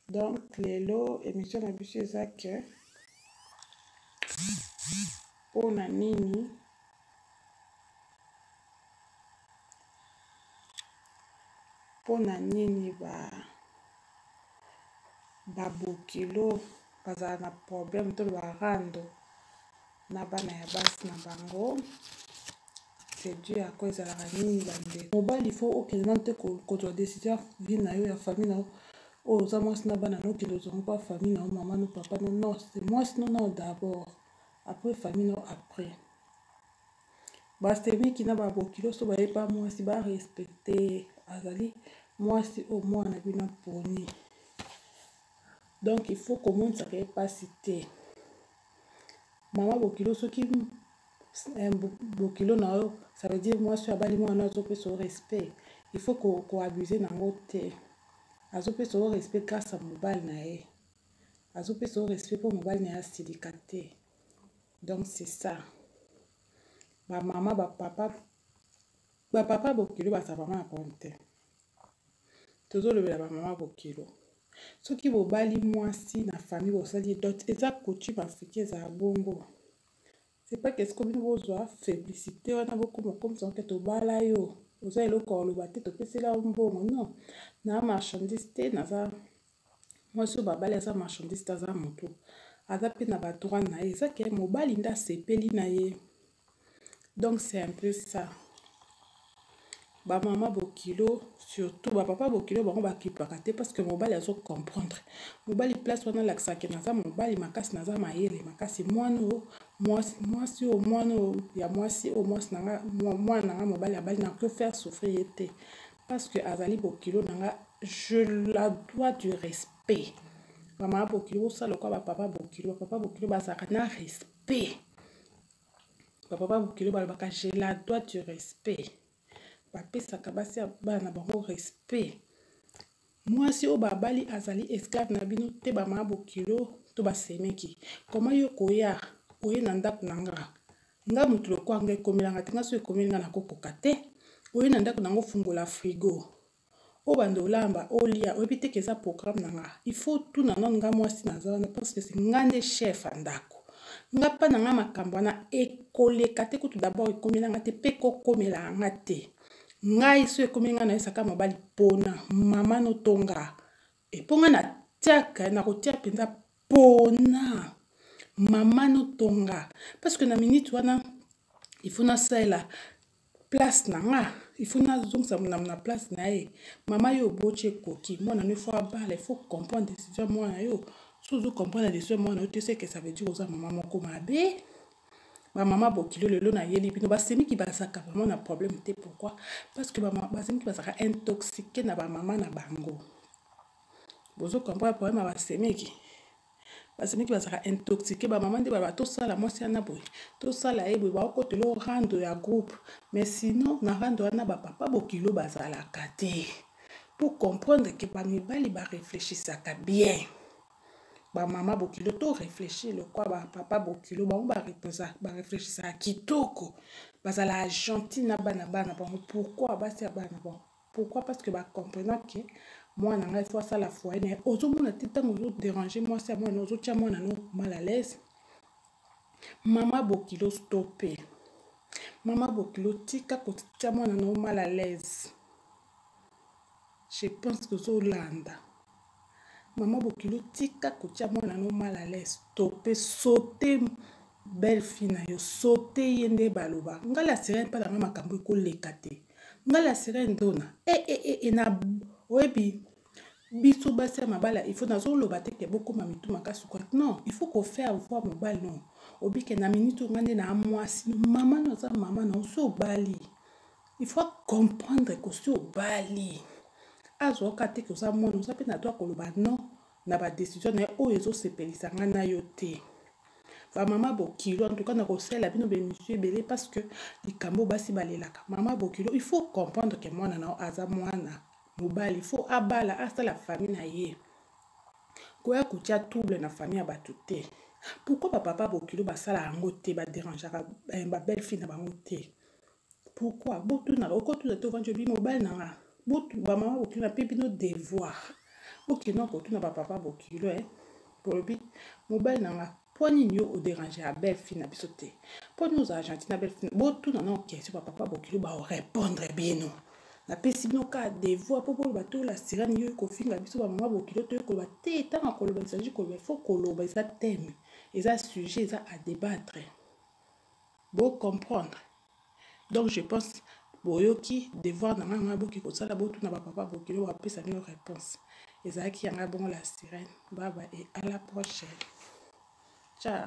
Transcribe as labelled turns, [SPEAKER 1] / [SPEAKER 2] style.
[SPEAKER 1] Donc lelo émission na biso eza ke mpona nini mpona nini ba babokilo bazala na problème to ba rando na bana ya basi na bango. C'est dû à quoi? Ezalaka nini bandeko mobali? Faut okende nanu te kozwa décision ya vie na yo, ya famille na yo. Oyo oza mwasi na bana na, okende ozwa mpo famille na yo, mama no, papa no. Non, c'est mwasi no nao d'abord, après famille no. Après basemiki na babokilo so bayeba mwasi, barespecte, azali mwasi oyo mwana bino aponi. Donc il faut komonisaka ye mpasi te. Mama bokilo, soki bokilo na yo, ça veut dire mwasi oyo abali mwana azopesa yo respect, il faut koabuse nango te. Azopesa yo respect grâce ya mobali na ye, azopesa yo respect mpo mobali na ye asilika te. Donc c'est ça, bamama, bapapa, bapapa bokilo baza vraiment na problème te. Tozolobela bamama bokilo. Soki bobali mwasi na famille, bosali dot, eza coutume africain, ezala bongo. C'est pas que siko bino bozwa faiblicité wana, bokoma okomisa oke tobala yo, oza eloko ya koloba te, topesela yo mbongo. Non, na marchandise te. Naza mwasi oyo babali, aza marchandise te, aza motu, aza mpe na badroit na ye. Eza ke mobali nde asepeli na ye. Donc c'est un peu ça, bamama bokilo, surtout bapapa bokilo, bango bakipaka te parce que mobali azocomprendre. Mobali place wana alakisaka naza mobali makasi, naza mayele makasi. Mwana oyo mwasi oyo, mwana oyo ya mwasi oyo, mwasi nanga, mwana nanga mobali abali, nakoki faire souffrir ye te parce que azali bokilo nanga, je la dois du respect. Bamama bokilo, bosala lokwa bapapa bokilo. Bapapa bokilo bazalaka na respect. Bapapa bokilo balobaka "je la dois du respect". Bapesaka basi ya bana na bango respect. Mwasi oyo babali azali esclave na bino te. Bamama bokilo to basemeki, koma yo koya oye na ndako na nga, nga motu lokwa nga ekomelanga te. Nga so ekomeli nga, nakokoka te. Oye na ndako nango, fungola frigo, obanda olamba, olia, oyebi te ke eza programme na nga. Il faut tuna nano nga mwasi naza wana, parce que nga nde chef ya ndako. Nga mpa na nga makambo wana ekoleka te. Kutu d'abord ekomelanga te mpe ekokomela nga te. Ngai so ekomi ngai, nayesaka mobali mpona mama notonga epo ngai natiaka, nakotia mpenza mpona mama notonga, parce que na minute wana il faut nasalela place na nga, il faut nazongisa na place na ye. Mama, yo oboti, ekoki mwana no, il faut abala, il faut comprendre décision ya mwana yo. So ozo comprendre décision ya mwana yo te, c'est que ça veut dire oza mama moko mabe. Bamama bokilo, lelo nayeli bino basemiki bazalaka vraiment na problème te. Pourquoi? Parce que basemiki bazalaka intoxiqué na bamama na bango. Bozo comprendre problème ya basemiki? Basemiki bazalaka intoxiqué. Bamama nde baba tosala mwasi wana boye, tosala ye boye, baokotela rando ya groupe. Mais sinon na rando wana bapapa bokilo bazalaka te. Pour comprendre ke bamibali barefléchisaka bien, bamama bokilo to réfléchir lokwa bapapa bokilo. Bango barefléchisaka kitoko, bazalaka gentil na bana bana bango. Pourquoi basi ya bana bango? Pourquoi? Parce que bacomprenant ke mwana ngai faut asala foyer na ye. Ozomona te ntango ozodérange mwasi ya mwana, ozotia mwana no mal à l'aise. Mama bokilo, stope. Mama bokilo, tika kotia mwana no mal à l'aise. Je pense que ozolanda. Mama bokilo, tika kotia mwana no mal à l'aise. Stope, saute belle fille na yo, saute ye. Nde baloba ngai la sirène mpa nanga makambo ekoleka te. Ngai la sirène ndona e e e e na oyebi biso basi ya mabala, il faut, nazoloba te ke bokóma mitu makasi kwa. Non, il faut kofaire voir mobali no obike na minute oyo ngai nde na mwasi mama no, aza mama na osi obali. Il faut comprendre ke osi obali, azwaka te ke oza mwana, oza mpe na droit koloba non na badécision na ye oyo ezosepelisa ngai na yo te. Bamama bokilo, en tout cas nakosalela bino baémission ebele parce que likambo basi balelaka. Mama bokilo, il faut comprendre ke mwana na yo aza mwana mobali, il faut abala, asala famille na ye. Koya kotia trouble na famille ya bato te. Pourquoi bapapa bokilo basala yango te, baderangeaka babelle fille na bango te? Pourquoi? Botunaka, okotuna te, ovandi obi mobali na nga. Bamama bokilo, na mpe bino devoir. Bokende kotuna ba papa bokilo eh. Bolobi mobali na nga mpo nini yo oderange ya belle fille na biso te? Mpo nini ozala gentil na belle fille? Botuna na question ba papa bokilo ba répondre bino. Napesi bino ka devoir mpo boloba to la sirène yo kofinga biso ba mama bokilo to koloba te. Ntango koloba ezali koloba, il faut koloba, eza thème, eza sujet, eza à débattre. Bo comprendre. Donc je pense boyoki devoir na ngai boki kosala, botuna bapapa bokilo, bapesa bino réponse. Ezalaki yanga bongo la sirène. Baba et à la prochaine, ciao.